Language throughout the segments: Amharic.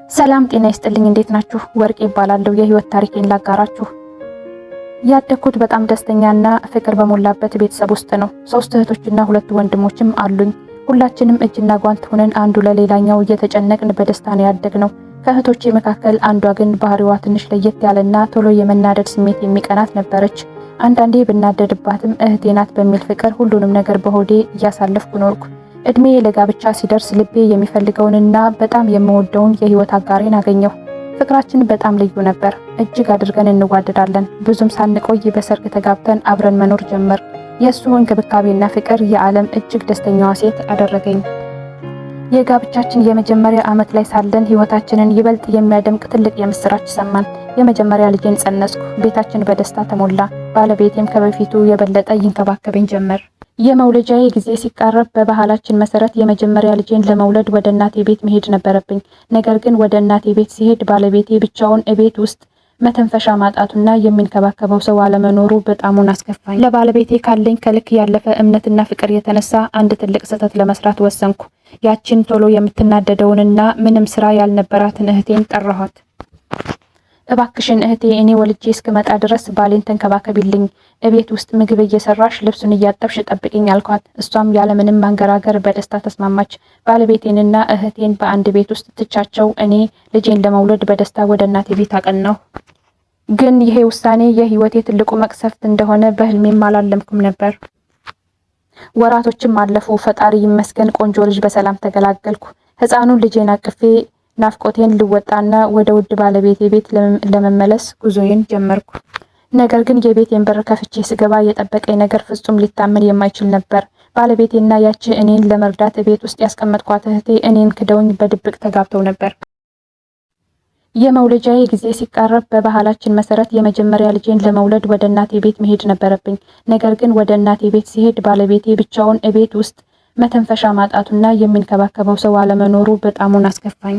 ሰላም ጤና ይስጥልኝ። እንዴት ናችሁ? ወርቅ ይባላለሁ። የህይወት ታሪኬን ላጋራችሁ። ያደግኩት በጣም ደስተኛና ፍቅር በሞላበት ቤተሰብ ውስጥ ነው። ሶስት እህቶችና ሁለት ወንድሞችም አሉኝ። ሁላችንም እጅና ጓንት ሆነን አንዱ ለሌላኛው እየተጨነቅን በደስታ ነው ያደግነው። ከእህቶቼ መካከል አንዷ ግን ባህሪዋ ትንሽ ለየት ያለና ቶሎ የመናደድ ስሜት የሚቀናት ነበረች። አንዳንዴ ብናደድባትም እህቴ ናት በሚል ፍቅር ሁሉንም ነገር በሆዴ እያሳለፍኩ ኖርኩ። እድሜ ለጋብቻ ሲደርስ ልቤ የሚፈልገውንና በጣም የምወደውን የህይወት አጋሬን አገኘሁ። ፍቅራችን በጣም ልዩ ነበር። እጅግ አድርገን እንዋደዳለን። ብዙም ሳንቆይ በሰርግ ተጋብተን አብረን መኖር ጀመር። የእሱ እንክብካቤና ፍቅር የዓለም እጅግ ደስተኛዋ ሴት አደረገኝ። የጋብቻችን የመጀመሪያ ዓመት ላይ ሳለን ህይወታችንን ይበልጥ የሚያደምቅ ትልቅ የምስራች ሰማን። የመጀመሪያ ልጄን ጸነስኩ። ቤታችን በደስታ ተሞላ። ባለቤቴም ከበፊቱ የበለጠ ይንከባከበኝ ጀመር። የመውለጃዬ ጊዜ ሲቃረብ በባህላችን መሰረት የመጀመሪያ ልጄን ለመውለድ ወደ እናቴ ቤት መሄድ ነበረብኝ። ነገር ግን ወደ እናቴ ቤት ሲሄድ ባለቤቴ ብቻውን እቤት ውስጥ መተንፈሻ ማጣቱና የሚንከባከበው ሰው አለመኖሩ በጣሙን አስከፋኝ። ለባለቤቴ ካለኝ ከልክ ያለፈ እምነትና ፍቅር የተነሳ አንድ ትልቅ ስህተት ለመስራት ወሰንኩ። ያችን ቶሎ የምትናደደውንና ምንም ስራ ያልነበራትን እህቴን ጠራኋት። እባክሽን እህቴ፣ እኔ ወልጄ እስክመጣ ድረስ ባሌን ተንከባከቢልኝ፣ እቤት ውስጥ ምግብ እየሰራሽ ልብሱን እያጠብሽ ጠብቅኝ አልኳት። እሷም ያለምንም ማንገራገር በደስታ ተስማማች። ባለቤቴንና እህቴን በአንድ ቤት ውስጥ ትቻቸው እኔ ልጄን ለመውለድ በደስታ ወደ እናቴ ቤት አቀናሁ። ግን ይሄ ውሳኔ የህይወቴ ትልቁ መቅሰፍት እንደሆነ በህልሜም አላለምኩም ነበር። ወራቶችም አለፉ። ፈጣሪ ይመስገን ቆንጆ ልጅ በሰላም ተገላገልኩ። ህፃኑን ልጄን አቅፌ ናፍቆቴን ልወጣና ወደ ውድ ባለቤቴ ቤት ለመመለስ ጉዞዬን ጀመርኩ። ነገር ግን የቤቴን በር ከፍቼ ስገባ የጠበቀኝ ነገር ፍጹም ሊታመን የማይችል ነበር። ባለቤቴና ያቺ እኔን ለመርዳት ቤት ውስጥ ያስቀመጥኳት እህቴ እኔን ክደውኝ በድብቅ ተጋብተው ነበር። የመውለጃዬ ጊዜ ሲቃረብ በባህላችን መሰረት የመጀመሪያ ልጄን ለመውለድ ወደ እናቴ ቤት መሄድ ነበረብኝ። ነገር ግን ወደ እናቴ ቤት ሲሄድ ባለቤቴ ብቻውን እቤት ውስጥ መተንፈሻ ማጣቱና የሚንከባከበው ሰው አለመኖሩ በጣሙን አስከፋኝ።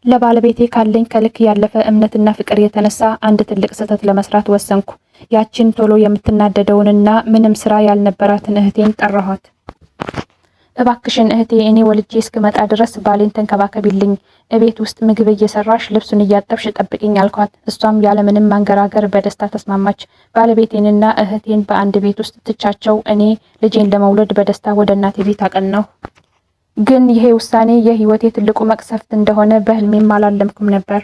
ለባለቤቴ ካለኝ ከልክ ያለፈ እምነትና ፍቅር የተነሳ አንድ ትልቅ ስህተት ለመስራት ወሰንኩ። ያችን ቶሎ የምትናደደውንና ምንም ስራ ያልነበራትን እህቴን ጠራኋት። እባክሽን እህቴ፣ እኔ ወልጄ እስክመጣ ድረስ ባሌን ተንከባከቢልኝ፣ እቤት ውስጥ ምግብ እየሰራሽ ልብሱን እያጠብሽ ጠብቅኝ አልኳት። እሷም ያለምንም ማንገራገር በደስታ ተስማማች። ባለቤቴንና እህቴን በአንድ ቤት ውስጥ ትቻቸው እኔ ልጄን ለመውለድ በደስታ ወደ እናቴ ቤት አቀናሁ። ግን ይሄ ውሳኔ የህይወቴ ትልቁ መቅሰፍት እንደሆነ በህልሜም አላለምኩም ነበር።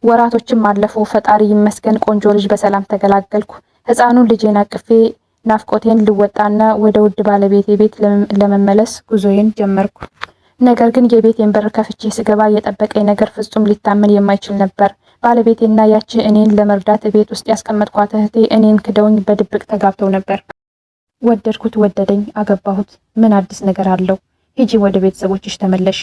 ወራቶችም አለፉ። ፈጣሪ ይመስገን ቆንጆ ልጅ በሰላም ተገላገልኩ። ህፃኑን ልጄን አቅፌ ናፍቆቴን ልወጣና ወደ ውድ ባለቤቴ ቤት ለመመለስ ጉዞዬን ጀመርኩ። ነገር ግን የቤቴን በር ከፍቼ ስገባ የጠበቀኝ ነገር ፍጹም ሊታመን የማይችል ነበር። ባለቤቴና ያቺ እኔን ለመርዳት ቤት ውስጥ ያስቀመጥኳት እህቴ እኔን ክደውኝ በድብቅ ተጋብተው ነበር። ወደድኩት፣ ወደደኝ፣ አገባሁት። ምን አዲስ ነገር አለው? ሂጂ ወደ ቤተሰቦችሽ ተመለሺ።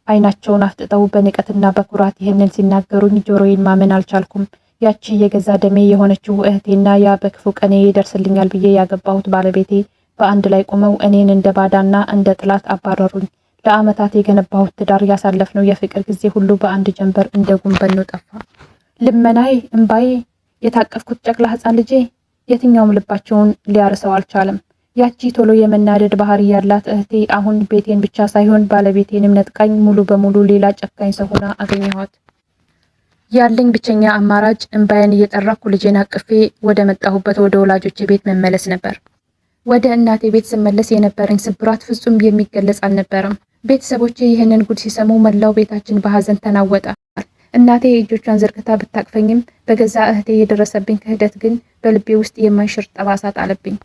አይናቸውን አፍጥጠው በንቀትና በኩራት ይህንን ሲናገሩኝ ጆሮዬን ማመን አልቻልኩም። ያቺ የገዛ ደሜ የሆነችው እህቴና ያ በክፉ ቀኔ ይደርስልኛል ብዬ ያገባሁት ባለቤቴ በአንድ ላይ ቆመው እኔን እንደ ባዳና እንደ ጥላት አባረሩኝ። ለዓመታት የገነባሁት ትዳር፣ ያሳለፍነው የፍቅር ጊዜ ሁሉ በአንድ ጀንበር እንደ ጉም በኖ ጠፋ። ልመናዬ፣ እምባዬ፣ የታቀፍኩት ጨቅላ ሕፃን ልጄ የትኛውም ልባቸውን ሊያርሰው አልቻለም። ያቺ ቶሎ የመናደድ ባህሪ ያላት እህቴ አሁን ቤቴን ብቻ ሳይሆን ባለቤቴንም ነጥቃኝ ሙሉ በሙሉ ሌላ ጨካኝ ሰው ሆና አገኘኋት። ያለኝ ብቸኛ አማራጭ እምባዬን እየጠራኩ ልጄን አቅፌ ወደ መጣሁበት ወደ ወላጆቼ ቤት መመለስ ነበር። ወደ እናቴ ቤት ስመለስ የነበረኝ ስብራት ፍጹም የሚገለጽ አልነበረም። ቤተሰቦቼ ይህንን ጉድ ሲሰሙ መላው ቤታችን በሀዘን ተናወጠ። እናቴ እጆቿን ዘርግታ ብታቅፈኝም በገዛ እህቴ የደረሰብኝ ክህደት ግን በልቤ ውስጥ የማይሽር ጠባሳ ጣለብኝ።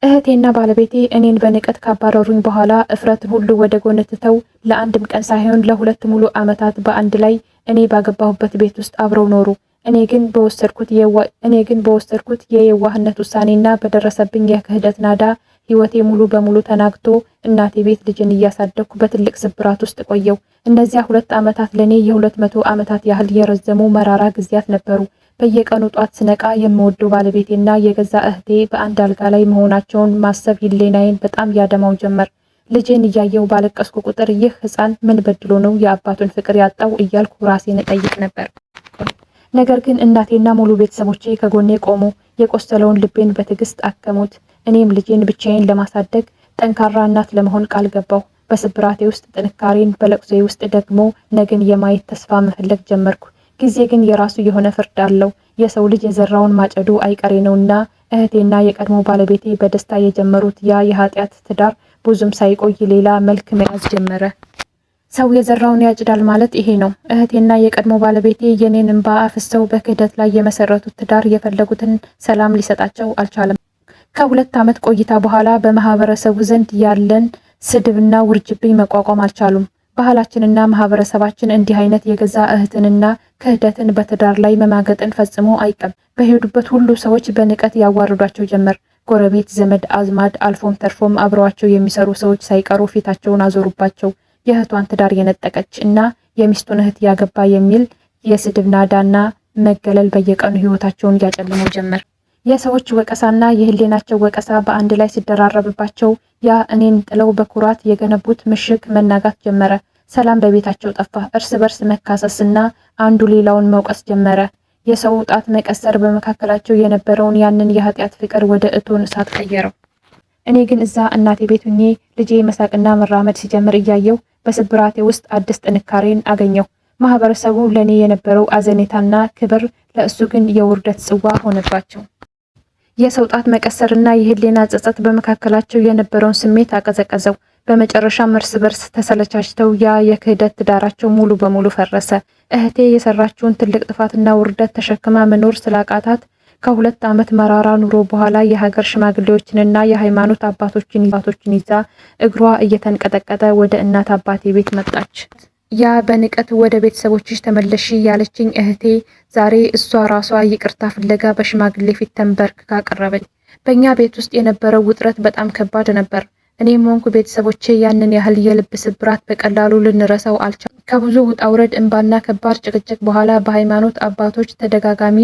እህቴና ባለቤቴ እኔን በንቀት ካባረሩኝ በኋላ እፍረትን ሁሉ ወደ ጎን ትተው ለአንድም ቀን ሳይሆን ለ2 ሙሉ ዓመታት በአንድ ላይ እኔ ባገባሁበት ቤት ውስጥ አብረው ኖሩ። እኔ ግን በወሰድኩት የየዋህነት ውሳኔና በደረሰብኝ የክህደት ናዳ ህይወቴ ሙሉ በሙሉ ተናግቶ እናቴ ቤት ልጅን እያሳደግኩ በትልቅ ስብራት ውስጥ ቆየው። እነዚያ 2 ዓመታት ለኔ የ200 ዓመታት ያህል የረዘሙ መራራ ጊዜያት ነበሩ። በየቀኑ ጧት ስነቃ የምወደው ባለቤቴና የገዛ እህቴ በአንድ አልጋ ላይ መሆናቸውን ማሰብ ህሊናዬን በጣም ያደማው ጀመር። ልጄን እያየሁ ባለቀስኩ ቁጥር ይህ ህፃን ምን በድሎ ነው የአባቱን ፍቅር ያጣው እያልኩ ራሴን እጠይቅ ነበር። ነገር ግን እናቴና ሙሉ ቤተሰቦቼ ከጎኔ ቆሙ። የቆሰለውን ልቤን በትዕግስት አከሙት። እኔም ልጄን ብቻዬን ለማሳደግ ጠንካራ እናት ለመሆን ቃል ገባሁ። በስብራቴ ውስጥ ጥንካሬን፣ በለቅሶዬ ውስጥ ደግሞ ነገን የማየት ተስፋ መፈለግ ጀመርኩ። ጊዜ ግን የራሱ የሆነ ፍርድ አለው። የሰው ልጅ የዘራውን ማጨዱ አይቀሬ ነውና እህቴና የቀድሞ ባለቤቴ በደስታ የጀመሩት ያ የኃጢአት ትዳር ብዙም ሳይቆይ ሌላ መልክ መያዝ ጀመረ። ሰው የዘራውን ያጭዳል ማለት ይሄ ነው። እህቴና የቀድሞ ባለቤቴ የኔን እንባ አፍሰው በክህደት ላይ የመሰረቱት ትዳር የፈለጉትን ሰላም ሊሰጣቸው አልቻለም። ከ2 ዓመት ቆይታ በኋላ በማህበረሰቡ ዘንድ ያለን ስድብና ውርጅብኝ መቋቋም አልቻሉም። ባህላችንና ማህበረሰባችን እንዲህ አይነት የገዛ እህትንና ክህደትን በትዳር ላይ መማገጥን ፈጽሞ አይቀም። በሄዱበት ሁሉ ሰዎች በንቀት ያዋርዷቸው ጀመር። ጎረቤት፣ ዘመድ አዝማድ፣ አልፎም ተርፎም አብረዋቸው የሚሰሩ ሰዎች ሳይቀሩ ፊታቸውን አዞሩባቸው። የእህቷን ትዳር የነጠቀች እና የሚስቱን እህት ያገባ የሚል የስድብ ናዳና መገለል በየቀኑ ህይወታቸውን እያጨለመው ጀመር። የሰዎች ወቀሳና የህሊናቸው ወቀሳ በአንድ ላይ ሲደራረብባቸው ያ እኔን ጥለው በኩራት የገነቡት ምሽግ መናጋት ጀመረ። ሰላም በቤታቸው ጠፋ። እርስ በርስ መካሰስና አንዱ ሌላውን መውቀስ ጀመረ። የሰው ጣት መቀሰር በመካከላቸው የነበረውን ያንን የኃጢአት ፍቅር ወደ እቶን እሳት ቀየረው። እኔ ግን እዛ እናቴ ቤት ሁኜ ልጄ መሳቅና መራመድ ሲጀምር እያየው በስብራቴ ውስጥ አዲስ ጥንካሬን አገኘሁ። ማህበረሰቡ ለእኔ የነበረው አዘኔታና ክብር ለእሱ ግን የውርደት ጽዋ ሆነባቸው። የሰው ጣት መቀሰርና የህሊና ጸጸት በመካከላቸው የነበረውን ስሜት አቀዘቀዘው። በመጨረሻም እርስ በርስ ተሰለቻችተው ያ የክህደት ትዳራቸው ሙሉ በሙሉ ፈረሰ። እህቴ የሰራችውን ትልቅ ጥፋትና ውርደት ተሸክማ መኖር ስላቃታት ከ2 ዓመት መራራ ኑሮ በኋላ የሀገር ሽማግሌዎችንና የሃይማኖት አባቶችን ይዛ እግሯ እየተንቀጠቀጠ ወደ እናት አባቴ ቤት መጣች። ያ በንቀት ወደ ቤተሰቦችሽ ተመለሺ ያለችኝ እህቴ ዛሬ እሷ ራሷ ይቅርታ ፍለጋ በሽማግሌ ፊት ተንበርክካ ቀረበች። በእኛ ቤት ውስጥ የነበረው ውጥረት በጣም ከባድ ነበር። እኔም ሆንኩ ቤተሰቦቼ ያንን ያህል የልብ ስብራት በቀላሉ ልንረሳው አልቻልንም። ከብዙ ውጣ ውረድ እንባና ከባድ ጭቅጭቅ በኋላ በሃይማኖት አባቶች ተደጋጋሚ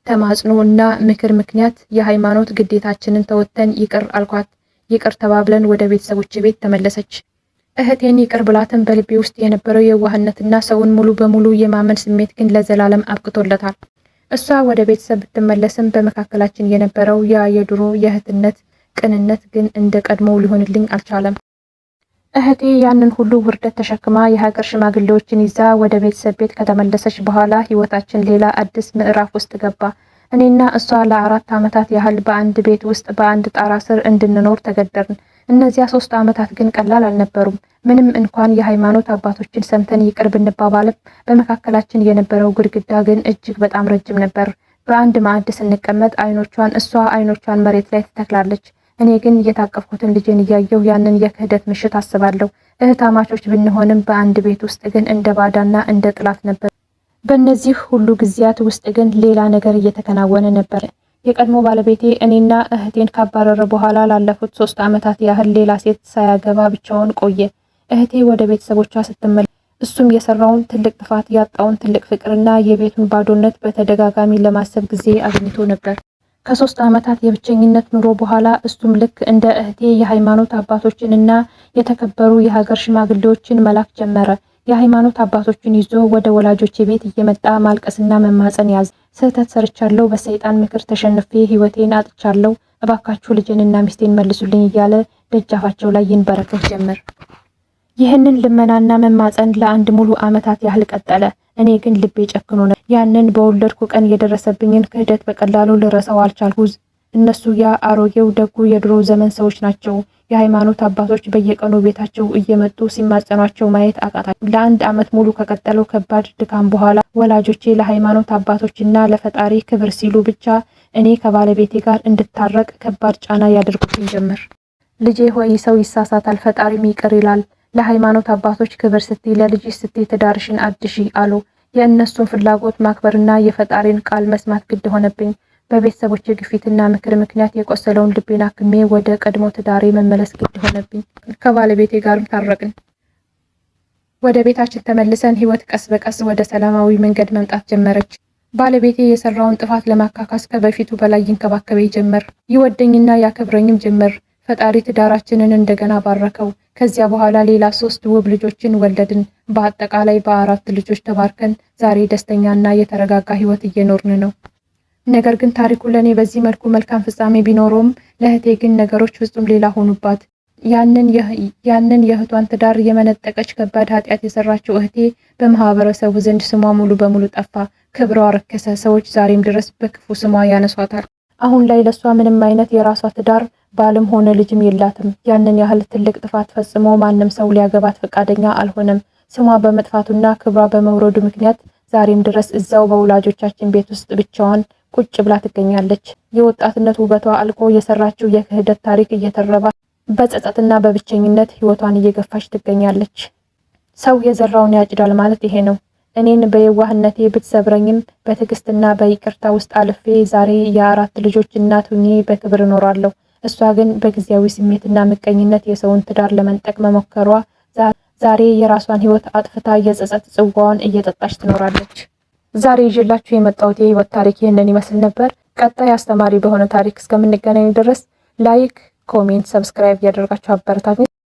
ተማጽኖ እና ምክር ምክንያት የሃይማኖት ግዴታችንን ተወጥተን ይቅር አልኳት። ይቅር ተባብለን ወደ ቤተሰቦቼ ቤት ተመለሰች። እህቴን ይቅር ብላትም በልቤ ውስጥ የነበረው የዋህነትና ሰውን ሙሉ በሙሉ የማመን ስሜት ግን ለዘላለም አብቅቶለታል። እሷ ወደ ቤተሰብ ብትመለስም በመካከላችን የነበረው ያ የድሮ የእህትነት ቅንነት ግን እንደ ቀድሞው ሊሆንልኝ አልቻለም። እህቴ ያንን ሁሉ ውርደት ተሸክማ የሀገር ሽማግሌዎችን ይዛ ወደ ቤተሰብ ቤት ከተመለሰች በኋላ ህይወታችን ሌላ አዲስ ምዕራፍ ውስጥ ገባ። እኔና እሷ ለ4 ዓመታት ያህል በአንድ ቤት ውስጥ በአንድ ጣራ ስር እንድንኖር ተገደርን። እነዚያ 3 ዓመታት ግን ቀላል አልነበሩም። ምንም እንኳን የሃይማኖት አባቶችን ሰምተን ይቅር ብንባባልም በመካከላችን የነበረው ግድግዳ ግን እጅግ በጣም ረጅም ነበር። በአንድ ማዕድ ስንቀመጥ እሷ አይኖቿን መሬት ላይ ትተክላለች። እኔ ግን የታቀፍኩትን ልጄን እያየሁ ያንን የክህደት ምሽት አስባለሁ። እህታማቾች ብንሆንም በአንድ ቤት ውስጥ ግን እንደ ባዳና እንደ ጥላት ነበር። በእነዚህ ሁሉ ጊዜያት ውስጥ ግን ሌላ ነገር እየተከናወነ ነበር። የቀድሞ ባለቤቴ እኔና እህቴን ካባረረ በኋላ ላለፉት 3 ዓመታት ያህል ሌላ ሴት ሳያገባ ብቻውን ቆየ። እህቴ ወደ ቤተሰቦቿ ስትመለስ እሱም የሰራውን ትልቅ ጥፋት፣ ያጣውን ትልቅ ፍቅርና የቤቱን ባዶነት በተደጋጋሚ ለማሰብ ጊዜ አግኝቶ ነበር። ከ3 ዓመታት የብቸኝነት ኑሮ በኋላ እሱም ልክ እንደ እህቴ የሃይማኖት አባቶችንና የተከበሩ የሀገር ሽማግሌዎችን መላክ ጀመረ። የሃይማኖት አባቶችን ይዞ ወደ ወላጆቼ ቤት እየመጣ ማልቀስና መማፀን ያዘ። ስህተት ሰርቻለሁ፣ በሰይጣን ምክር ተሸንፌ ህይወቴን አጥቻለሁ፣ እባካችሁ ልጄንና ሚስቴን መልሱልኝ እያለ ደጃፋቸው ላይ ይንበረከክ ጀመር። ይህንን ልመናና መማፀን ለአንድ ሙሉ ዓመታት ያህል ቀጠለ። እኔ ግን ልቤ ጨክኖ ነበር። ያንን በወለድኩ ቀን የደረሰብኝን ክህደት በቀላሉ ልረሳው አልቻልኩ። እነሱ ያ አሮጌው ደጉ የድሮ ዘመን ሰዎች ናቸው። የሃይማኖት አባቶች በየቀኑ ቤታቸው እየመጡ ሲማጸኗቸው ማየት አቃታቸው። ለ1 ዓመት ሙሉ ከቀጠለው ከባድ ድካም በኋላ ወላጆቼ ለሃይማኖት አባቶችና ለፈጣሪ ክብር ሲሉ ብቻ እኔ ከባለቤቴ ጋር እንድታረቅ ከባድ ጫና ያደርጉብኝ ጀመር። ልጄ ሆይ ሰው ይሳሳታል፣ ፈጣሪም ይቅር ይላል። ለሃይማኖት አባቶች ክብር ስትይ፣ ለልጅሽ ስትይ ትዳርሽን አድሺ አሉ። የእነሱን ፍላጎት ማክበርና የፈጣሪን ቃል መስማት ግድ ሆነብኝ። በቤተሰቦቼ ግፊትና ምክር ምክንያት የቆሰለውን ልቤን አክሜ ወደ ቀድሞ ትዳሬ መመለስ ግድ ሆነብኝ። ከባለቤቴ ጋርም ታረቅን። ወደ ቤታችን ተመልሰን ህይወት ቀስ በቀስ ወደ ሰላማዊ መንገድ መምጣት ጀመረች። ባለቤቴ የሰራውን ጥፋት ለማካካስ ከበፊቱ በላይ ይንከባከበኝ ጀመር። ይወደኝና ያከብረኝም ጀመር። ፈጣሪ ትዳራችንን እንደገና ባረከው። ከዚያ በኋላ ሌላ 3 ውብ ልጆችን ወለድን። በአጠቃላይ በ4 ልጆች ተባርከን ዛሬ ደስተኛና የተረጋጋ ህይወት እየኖርን ነው። ነገር ግን ታሪኩ ለኔ በዚህ መልኩ መልካም ፍጻሜ ቢኖረውም ለእህቴ ግን ነገሮች ፍጹም ሌላ ሆኑባት። ያንን የእህቷን ትዳር የመነጠቀች ከባድ ኃጢአት የሰራችው እህቴ በማህበረሰቡ ዘንድ ስሟ ሙሉ በሙሉ ጠፋ፣ ክብሯ ረከሰ። ሰዎች ዛሬም ድረስ በክፉ ስሟ ያነሷታል። አሁን ላይ ለእሷ ምንም አይነት የራሷ ትዳር ባልም ሆነ ልጅም የላትም። ያንን ያህል ትልቅ ጥፋት ፈጽሞ ማንም ሰው ሊያገባት ፈቃደኛ አልሆነም። ስሟ በመጥፋቱና ክብሯ በመውረዱ ምክንያት ዛሬም ድረስ እዛው በወላጆቻችን ቤት ውስጥ ብቻዋን ቁጭ ብላ ትገኛለች። የወጣትነት ውበቷ አልቆ የሰራችው የክህደት ታሪክ እየተረባ በጸጸትና በብቸኝነት ህይወቷን እየገፋች ትገኛለች። ሰው የዘራውን ያጭዳል ማለት ይሄ ነው። እኔን በየዋህነቴ ብትሰብረኝም በትዕግስትና በይቅርታ ውስጥ አልፌ ዛሬ የአራት ልጆች እናት ሁኜ በክብር እኖራለሁ። እሷ ግን በጊዜያዊ ስሜትና ምቀኝነት የሰውን ትዳር ለመንጠቅ መሞከሯ ዛሬ የራሷን ህይወት አጥፍታ የጸጸት ጽዋዋን እየጠጣች ትኖራለች። ዛሬ ይዤላችሁ የመጣሁት የህይወት ታሪክ ይህንን ይመስል ነበር። ቀጣይ አስተማሪ በሆነ ታሪክ እስከምንገናኝ ድረስ like፣ comment፣ subscribe እያደረጋችሁ አበረታቱኝ።